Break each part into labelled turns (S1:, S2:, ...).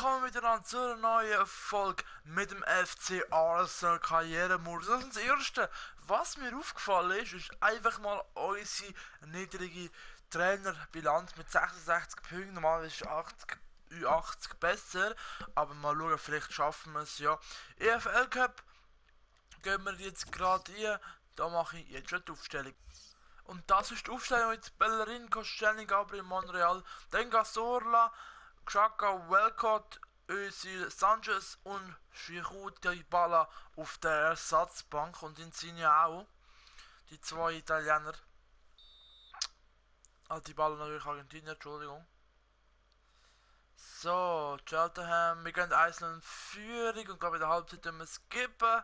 S1: willkommen miteinander zu einer neuen Folge mit dem FC Arsenal Karrieremodus. Das ist das Erste, was mir aufgefallen ist einfach mal unsere niedrige Trainerbilanz mit 66 Punkten. Normalerweise ist 80 besser, aber mal schauen, vielleicht schaffen wir es ja. EFL Cup gehen wir jetzt gerade rein, da mache ich jetzt schon die Aufstellung. Und das ist die Aufstellung mit Bellerin, Koscielny, Gabriel, Monreal, dann Cazorla, Xhaka, Walcott, Özil, Sanchez und Giroud, Dybala auf der Ersatzbank und Insigne auch. Die zwei Italiener. Dybala natürlich Argentinier, Entschuldigung. So, Cheltenham, wir gehen einzeln in Führung und glaube in der Halbzeit müssen wir skippen.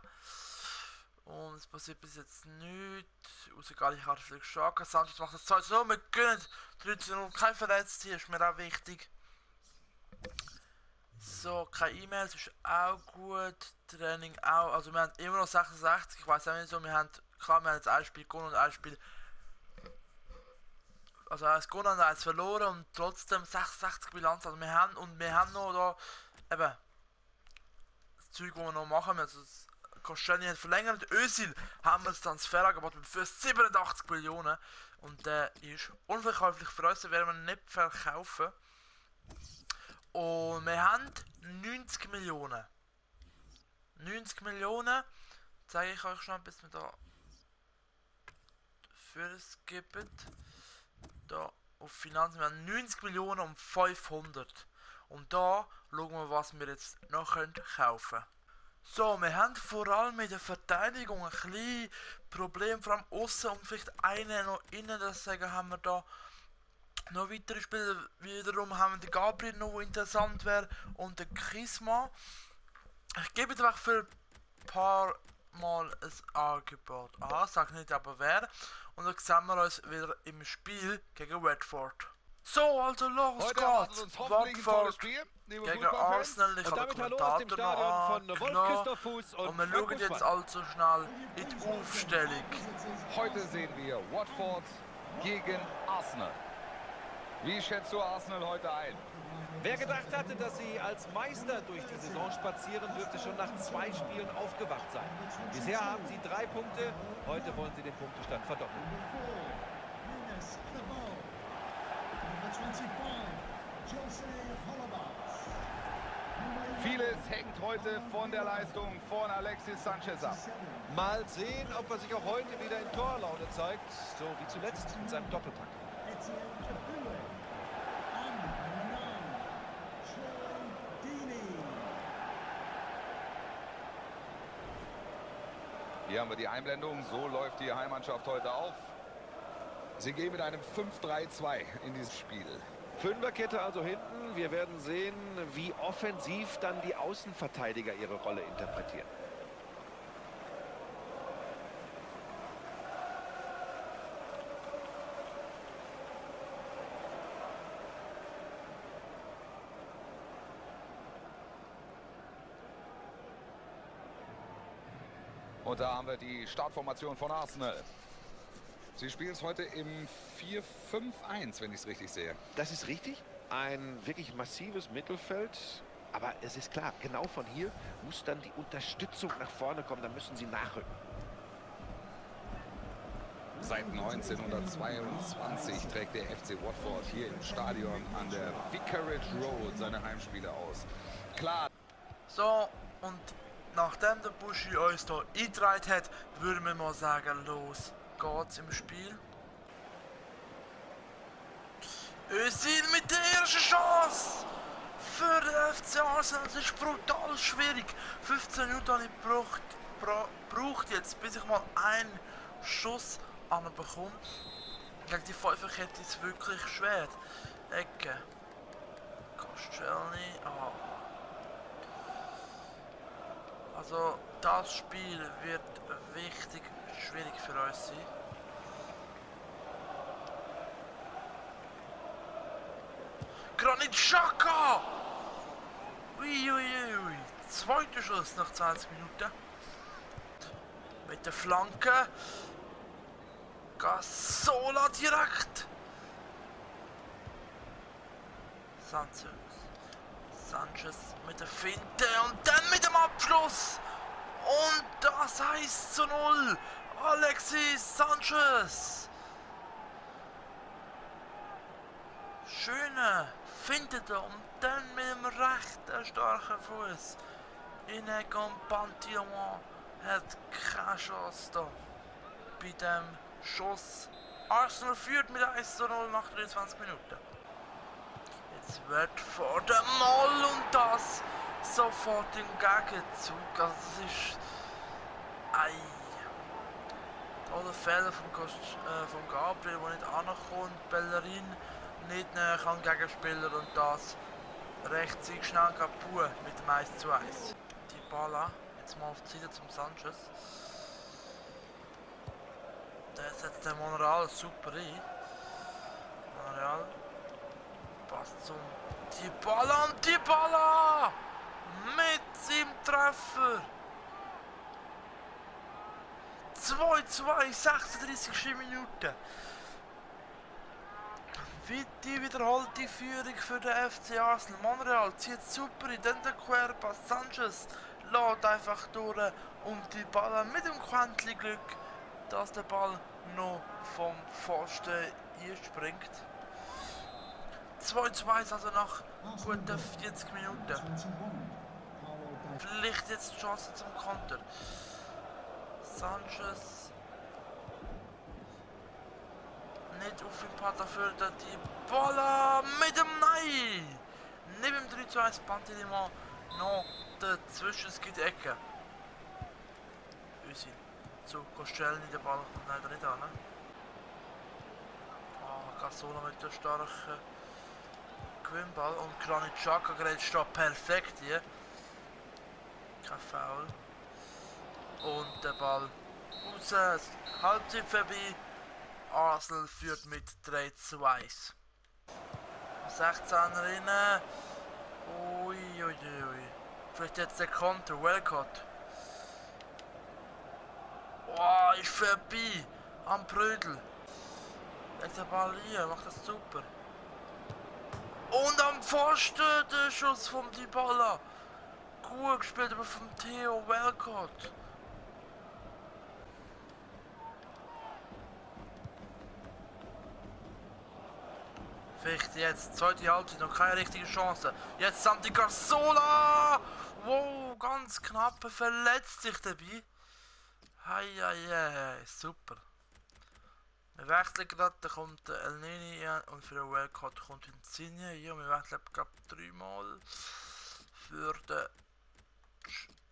S1: Und es passiert bis jetzt nichts. Außer ich hatte vielleicht Xhaka. Sanchez macht das 2-0. Wir gönnen 3-0. Kein Verletzte, ist mir auch wichtig. So, keine E-Mails ist auch gut. Training auch. Also wir haben immer noch 66. Ich weiß auch nicht so. Wir haben jetzt ein Spiel gewonnen und ein Spiel. Also eins gewonnen und eins verloren und trotzdem 66 Bilanz. Also wir haben noch da eben das Zeug, das wir noch machen. Also Koscielny hat verlängert. Özil haben wir das Transferangebot für 87 Millionen. Und der ist unverkäuflich für uns, den werden wir nicht verkaufen. Und wir haben 90 Millionen. 90 Millionen. Zeige ich euch schon, bis wir da für es gibt. Da auf Finanzen. Wir haben 90 Millionen und 500. Und da schauen wir, was wir jetzt noch kaufen können. So, wir haben vor allem mit der Verteidigung ein kleines Problem, vor allem außen und vielleicht einen noch innen, deswegen haben wir da noch weitere Spieler. Wiederum haben wir den Gabriel noch, der interessant wäre, und den Kisma. Ich gebe dir für ein paar Mal ein Angebot an, sag nicht aber wer, und dann sehen wir uns wieder im Spiel gegen Watford. So, also los geht's! Watford gegen Arsenal. Ich habe den Kommentator noch angenommen. Und wir schauen jetzt also schnell in die Aufstellung.
S2: Heute sehen wir Watford gegen Arsenal. Wie schätzt du Arsenal heute ein?
S3: Wer gedacht hatte, dass sie als Meister durch die Saison spazieren, dürfte schon nach 2 Spielen aufgewacht sein. Bisher haben sie 3 Punkte, heute wollen sie den Punktestand verdoppeln.
S2: Vieles hängt heute von der Leistung von Alexis Sanchez ab.
S3: Mal sehen, ob er sich auch heute wieder in Torlaune zeigt, so wie zuletzt mit seinem Doppelpack.
S2: Hier haben wir die Einblendung, so läuft die Heimmannschaft heute auf. Sie gehen mit einem 5-3-2 in dieses Spiel.
S3: Fünferkette also hinten. Wir werden sehen, wie offensiv dann die Außenverteidiger ihre Rolle interpretieren.
S2: Und da haben wir die Startformation von Arsenal. Sie spielen es heute im 4-5-1, wenn ich es richtig sehe.
S3: Das ist richtig. Ein wirklich massives Mittelfeld. Aber es ist klar, genau von hier muss dann die Unterstützung nach vorne kommen. Da müssen sie nachrücken.
S2: Seit 1922 trägt der FC Watford hier im Stadion an der Vicarage Road seine Heimspiele aus. Klar.
S1: So, und nachdem der Buschi uns hier eingetragen hat, würden wir mal sagen, los geht's im Spiel. Özil mit der ersten Chance für den FC Arsenal. Das ist brutal schwierig. 15 Minuten habe ich gebraucht jetzt, bis ich mal einen Schuss anbekomme. Gegen die Fünferkette ist es wirklich schwer. Ecke. Koscielny. Also das Spiel wird wichtig schwierig für uns sein. Granit Xhaka! Uiuiui. Zweiter Schuss nach 20 Minuten. Mit der Flanke. Cazorla direkt. Sanchez. Sanchez mit der Finte und dann mit dem Abschluss. Und das 1:0. Alexis Sanchez. Schöne Finte da und dann mit dem rechten starken Fuß. Inegon Pantilimon hat keine Chance da bei dem Schuss. Arsenal führt mit 1:0 nach 23 Minuten. Jetzt wird vor dem Mal und das sofort im Gegenzug. Also das ist toller Fehler vom Gabriel, der nicht ankommt. Bellerin nicht näher kann Gegenspieler und das rächt sich schnell kaputt mit dem 1:1. Dybala jetzt mal auf die Seite zum Sanchez. Der setzt den Monreal super ein. Monreal passt zum Dybala und Dybala mit seinem Treffer. 2:2, 36. Minute. Die wiederholte Führung für den FC Arsenal. Monreal zieht super in den Querpass. Sanchez lädt einfach durch und die Ball mit dem Quäntchen Glück, dass der Ball noch vom Pfosten einspringt. 2:2 also nach guten 40 Minuten. Vielleicht jetzt die Chance zum Konter. Sanchez nicht auf den Pater für die Baller mit dem Nein! Neben dem 3:1 Pantilimon noch dazwischen, es gibt Ecke. Özil zu Koscielny, der Ball kommt leider nicht an. Cazorla mit der starken Gewinnball und Granit Xhaka grätscht da perfekt hier. Kein Foul. Und der Ball raus, Halbzeit vorbei. Arsenal führt mit 3:1. 16er rein. Uiuiui. Vielleicht jetzt der Konter, Welcott. Oh, ist vorbei. Am Brödel. Legt der Ball hier, macht das super. Und am Pfosten der Schuss vom Dybala. Gut gespielt, aber vom Theo Welcott. Vielleicht jetzt, zweite Halbzeit, noch keine richtige Chance. Jetzt Santi Cazorla! Wow, ganz knapp, verletzt sich dabei. Heieiei, super. Wir wechseln gerade, da kommt der El Neni und für den Welcott kommt Insigne. Hier, wir wechseln gerade 3-mal. Für den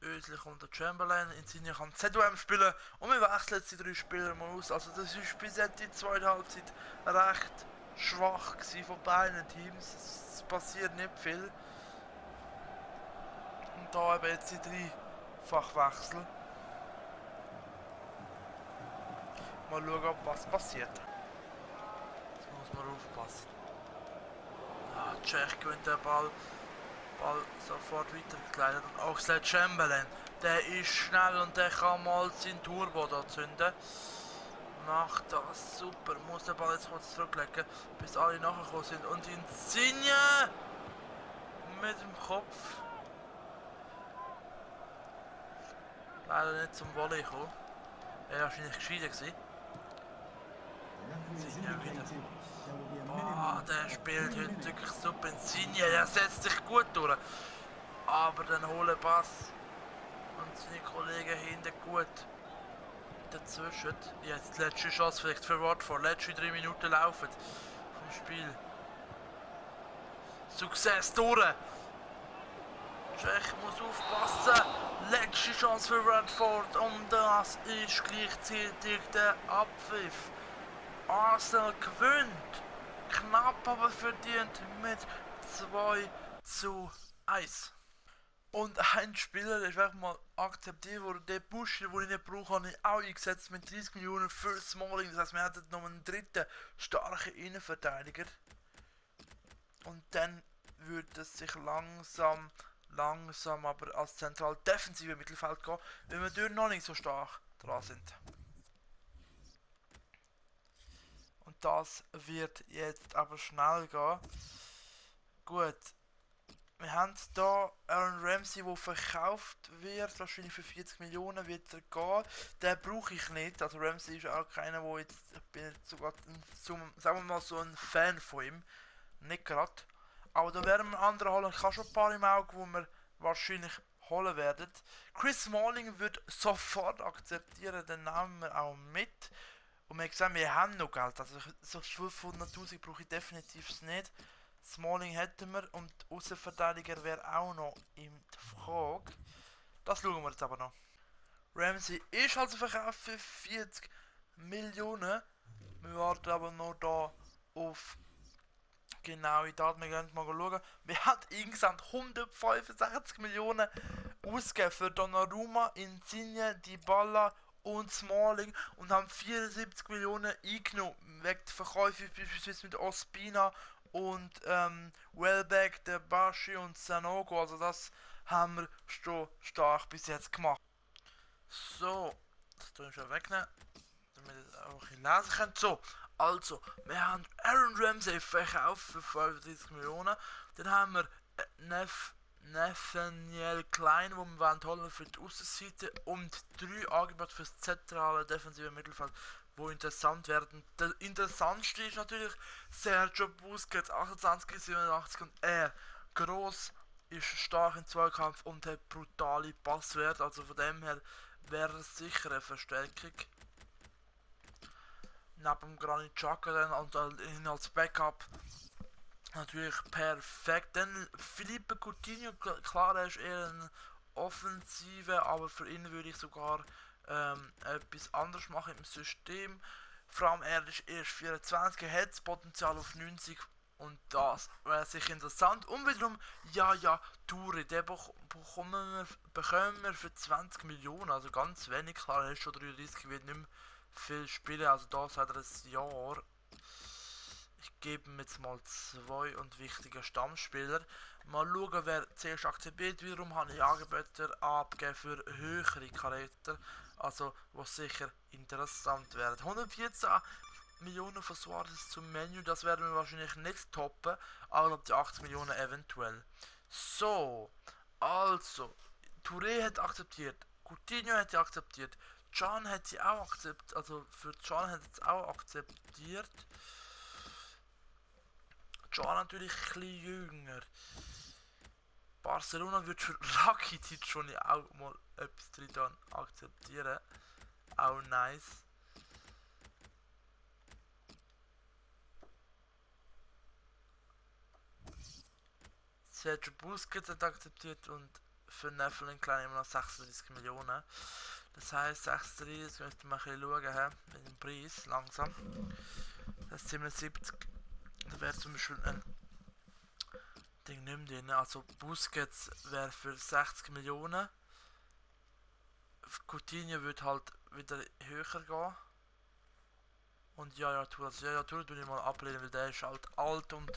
S1: Özil kommt der Chamberlain, Insigne kann ZOM spielen und wir wechseln jetzt die 3 Spieler mal aus. Also das ist bis jetzt die zweite Halbzeit recht schwach von beiden Teams. Es passiert nicht viel. Und da eben jetzt die 3-Fachwechsel. Mal schauen, was passiert. Jetzt muss man aufpassen. Tschech gewinnt den Ball sofort weitergeleitet. Und Oxlade Chamberlain, der ist schnell und der kann mal seinen Turbo da zünden. Macht das super, muss den Ball jetzt kurz zurücklegen, bis alle nachgekommen sind. Und Insigne mit dem Kopf. Leider nicht zum Volley gekommen. Wäre wahrscheinlich gescheiter gewesen. Insigne wieder. Oh, der spielt heute wirklich super. Insigne, der setzt sich gut durch. Aber den hohen Pass und seine Kollegen hinten gut dazwischen. Jetzt die letzte Chance vielleicht für Watford. Letzte 3 Minuten laufen vom Spiel. Success durch. Tschech muss aufpassen. Letzte Chance für Watford und das ist gleichzeitig der Abpfiff. Arsenal gewinnt. Knapp aber verdient mit 2:1. Und ein Spieler, der ist einfach mal akzeptiert wurde, der Busch, den ich nicht brauche, habe ich auch eingesetzt mit 30 Millionen für Smalling. Das heißt, wir hätten noch einen dritten starken Innenverteidiger. Und dann würde es sich langsam aber als zentral defensive Mittelfeld gehen, weil wir dort noch nicht so stark dran sind. Und das wird jetzt aber schnell gehen. Gut. wir haben hier Aaron Ramsey, der verkauft wird, wahrscheinlich für 40 Millionen wird er gehen. Den brauche ich nicht, also Ramsey ist auch keiner, wo jetzt, ich bin jetzt sogar sagen wir mal so ein Fan von ihm, nicht gerade. Aber da werden wir andere holen, ich habe schon ein paar im Auge, wo wir wahrscheinlich holen werden. Chris Smalling wird sofort akzeptieren, den nehmen wir auch mit. Und wir haben gesagt, wir haben noch Geld, also so 500'000 brauche ich definitiv nicht. Smalling hätten wir und Außenverteidiger wäre auch noch in der Frage. Das schauen wir jetzt aber noch. Ramsey ist also verkauft für 40 Millionen. Wir warten aber noch da auf genaue Daten. Wir können mal schauen. Wir haben insgesamt 165 Millionen ausgegeben für Donnarumma, Insigne, Dybala und Smalling und haben 74 Millionen eingenommen wegen der Verkäufe beispielsweise mit Ospina und Welbeck, der Bashi und Sanogo. Also das haben wir schon stark bis jetzt gemacht. So, das tue ich schon wegnehmen, damit ihr das auch lesen könnt. So, also, wir haben Aaron Ramsey verkauft für 35 Millionen. Dann haben wir Nathaniel Klein, wo wir holen für die Aussenseite und 3 Angebote für das zentrale defensive Mittelfeld, wo interessant werden. Der interessantste ist natürlich Sergio Busquets, 28, 87 und er gross, ist stark im Zweikampf und hat brutale Passwerte, also von dem her wäre es sicher eine Verstärkung. Neben Granit Xhaka dann und ihn als Backup natürlich perfekt. Dann Felipe Coutinho, klar, er ist eher ein Offensive, aber für ihn würde ich sogar etwas anderes machen im System. Vor allem er ist erst 24, er hat das Potenzial auf 90 und das wäre sicher interessant. Und wiederum, ja, Toure, den bekommen wir für 20 Millionen, also ganz wenig, klar, er ist schon 33, wird nicht mehr viel spielen, also da seit ein Jahr. Ich gebe ihm jetzt mal 2 und wichtige Stammspieler. Mal schauen, wer zuerst akzeptiert. Wiederum habe ich Angebote abgegeben für höhere Charakter, also was sicher interessant wäre. 114 Millionen von Suarez zum Menü, das werden wir wahrscheinlich nicht toppen, aber die 80 Millionen eventuell. So, also, Touré hat akzeptiert, Coutinho hat akzeptiert, Can hat sie auch akzeptiert, also für Can hat es auch akzeptiert. Can natürlich ein bisschen jünger. Barcelona wird für Rakitic schon auch mal etwas drin akzeptieren. Auch nice. Sergio Busquets hat akzeptiert und für Neffel Klein immer noch 36 Millionen. Das heisst 36, müsste man ein bisschen schauen, mit dem Preis langsam. Das ist 77. Da wäre zum Beispiel ein Ding nicht mehr drin. Also Busquets wäre für 60 Millionen. Coutinho wird halt wieder höher gehen. Und ja, Tour tue ich mal ablehnen, weil der ist halt alt und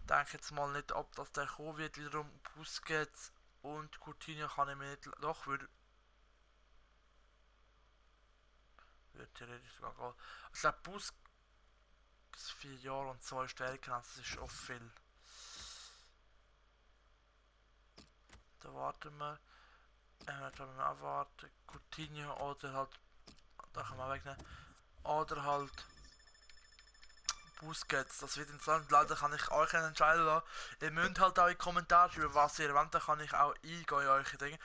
S1: denke jetzt mal nicht, ob das der kommen wird. Wiederum Busquets und Coutinho kann ich mir nicht. Doch, würde theoretisch sogar gehen. Ich glaube, Busquets 4 Jahre und 2 Stärken, das ist auch viel. Da warten wir. Da können wir auch warten. Coutinho oder halt. Da kann man wegnehmen. Oder halt. Busquets, das wird interessant. Leider kann ich euch entscheiden lassen. Ihr müsst halt auch in die Kommentare schreiben, was ihr wollt, dann kann ich auch eingehen in eure Dinge.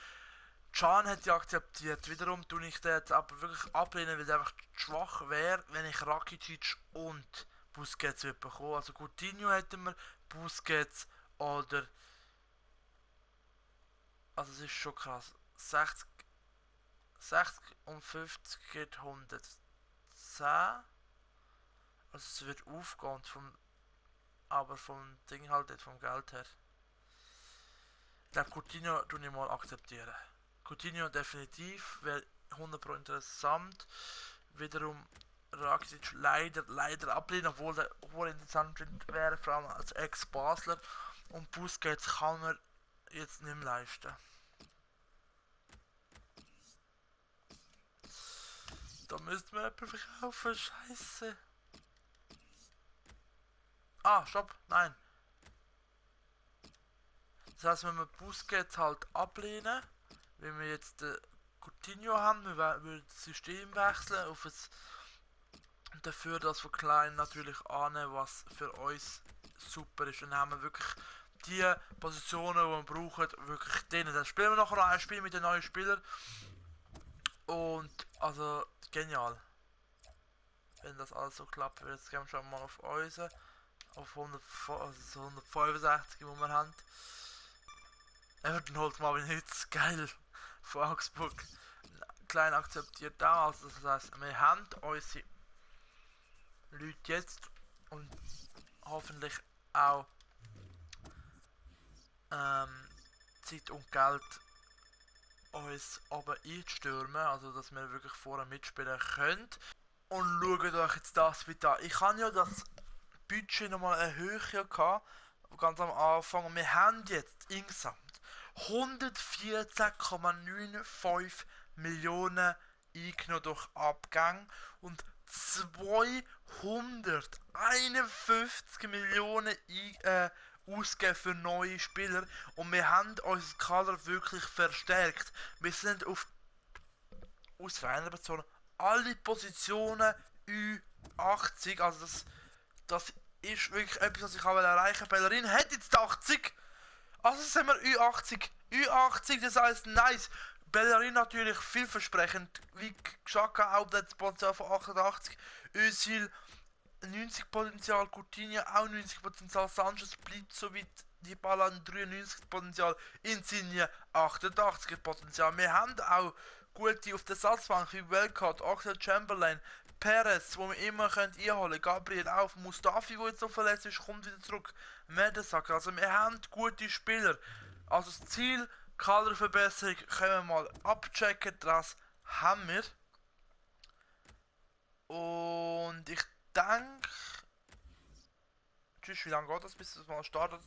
S1: Can hat ja akzeptiert. Wiederum tue ich den jetzt aber wirklich ablehnen, weil es einfach schwach wäre, wenn ich Rakitic und Busquets würde bekommen. Also Coutinho hätten wir, Busquets oder. Also es ist schon krass. 60 und 50 geht 110. Also es wird aufgehen aber vom Ding halt nicht, vom Geld her. Ich glaube Coutinho tue ich mal akzeptieren. Coutinho definitiv, wäre 100% interessant. Wiederum Rakitic leider ablehnen, obwohl der interessant wäre, vor allem als Ex-Basler. Und Busquets kann man jetzt nicht mehr leisten. Da müsste man jemanden verkaufen, scheiße. Ah, stopp, nein. Das heisst, wenn wir Busquets halt ablehnen, wenn wir jetzt Coutinho haben, wir würden das System wechseln auf ein dafür, dass wir klein natürlich annehmen, was für uns super ist. Und dann haben wir wirklich die Positionen, die wir brauchen, wirklich denen. Dann spielen wir nachher noch ein Spiel mit den neuen Spielern. Und also genial. Wenn das alles so klappt, jetzt gehen wir schon mal auf unsere. Auf 165, die wir haben. Everton holt mal wieder nichts. Geil. Von Augsburg. Klein akzeptiert auch. Also das heisst, wir haben unsere Leute jetzt und hoffentlich auch Zeit und Geld uns aber einzustürmen, also dass wir wirklich vorher mitspielen können. Und schaut euch jetzt das bitte an. Ich habe ja das Budget nochmal erhöht gehabt, ganz am Anfang. Und wir haben jetzt insgesamt 114,95 Millionen eingenommen durch Abgang und 251 Millionen ausgegeben für neue Spieler. Und wir haben unseren Kader wirklich verstärkt. Wir sind auf aus reiner Person alle Positionen Ü80, also das ist wirklich etwas, was ich erreichen will. Bellerin hat jetzt 80, also sind wir Ü80. Ü80, das heißt nice. Bellerin natürlich vielversprechend, wie Xhaka auch das Potenzial von 88, Özil 90 Potenzial, Coutinho auch 90 Potenzial, Sanchez bleibt so weit, die Ballan 93 Potenzial, Insigne 88 Potenzial. Wir haben auch gute auf der Satzbank wie Welcott, Oxlade Chamberlain, Perez, wo wir immer einholen können, Gabriel auf, Mustafi, der jetzt so verletzt ist, kommt wieder zurück, Mertesacker. Also wir haben gute Spieler. Also das Ziel, Kaderverbesserung, können wir mal abchecken, das haben wir. Und ich denke, tschüss, wie lange geht das, bis es mal startet?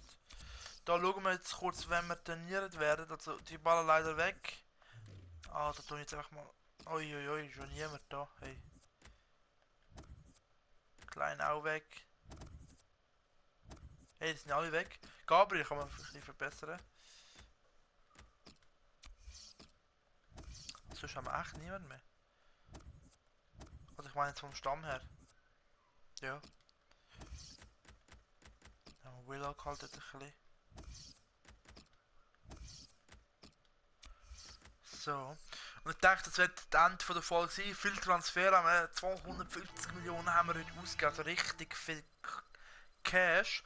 S1: Da schauen wir jetzt kurz, wenn wir trainiert werden. Also die Ball leider weg. Ah, da tue ich jetzt einfach mal. Uiuiui, schon niemand da. Hey. Klein auch weg. Hey, die sind alle weg. Gabriel kann man ein bisschen verbessern. Sonst haben wir echt niemand mehr. Also ich meine jetzt vom Stamm her. Ja. Ja, Willock halt jetzt ein bisschen. So. Und ich denke, das wird das Ende der Folge sein. Viel Transfer haben wir. 250 Millionen haben wir heute ausgegeben. Also richtig viel Cash.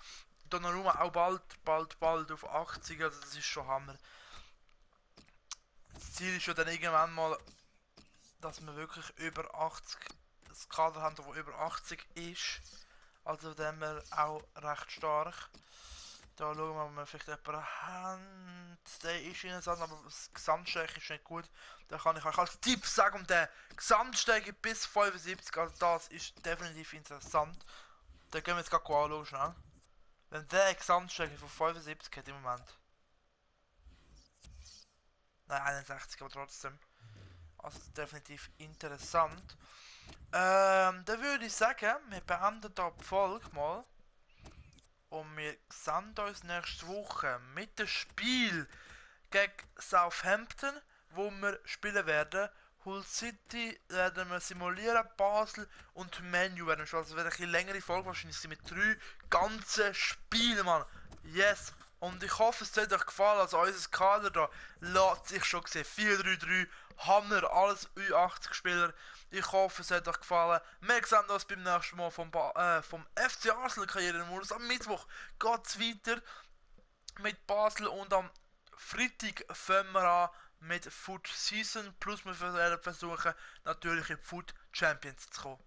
S1: Donnarumma auch bald auf 80. Also das ist schon Hammer. Das Ziel ist ja dann irgendwann mal, dass wir wirklich über 80 das Kader haben, wo über 80 ist. Also dann wir auch recht stark. Da schauen wir, ob wir vielleicht jemanden haben. Der ist interessant, aber das Gesamtstärke ist nicht gut. Da kann ich euch als Tipp sagen, der Gesamtstärke bis 75, also das ist definitiv interessant. Da gehen wir jetzt gerade anschauen, schnell. Wenn der Gesamtstärke von 75 hat im Moment. Nein, 61, aber trotzdem. Also definitiv interessant. Dann würde ich sagen, wir beenden da die Folge mal. Und wir sehen uns nächste Woche mit dem Spiel gegen Southampton, wo wir spielen werden. Hull City werden wir simulieren, Basel und Man U werden wir spielen. Also wird eine bisschen längere Folge, wahrscheinlich sind mit 3 ganzen Spielen, Mann. Yes! Und ich hoffe, es hat euch gefallen. Also unser Kader da lässt sich schon sehen. 4-3-3, Hammer, alles Ü80 Spieler. Ich hoffe, es hat euch gefallen. Wir sehen uns beim nächsten Mal vom FC Arsenal Karrieremodus. Am Mittwoch geht es weiter mit Basel und am Freitag fangen wir an mit Foot Season. Plus wir werden versuchen, natürlich in Foot Champions zu kommen.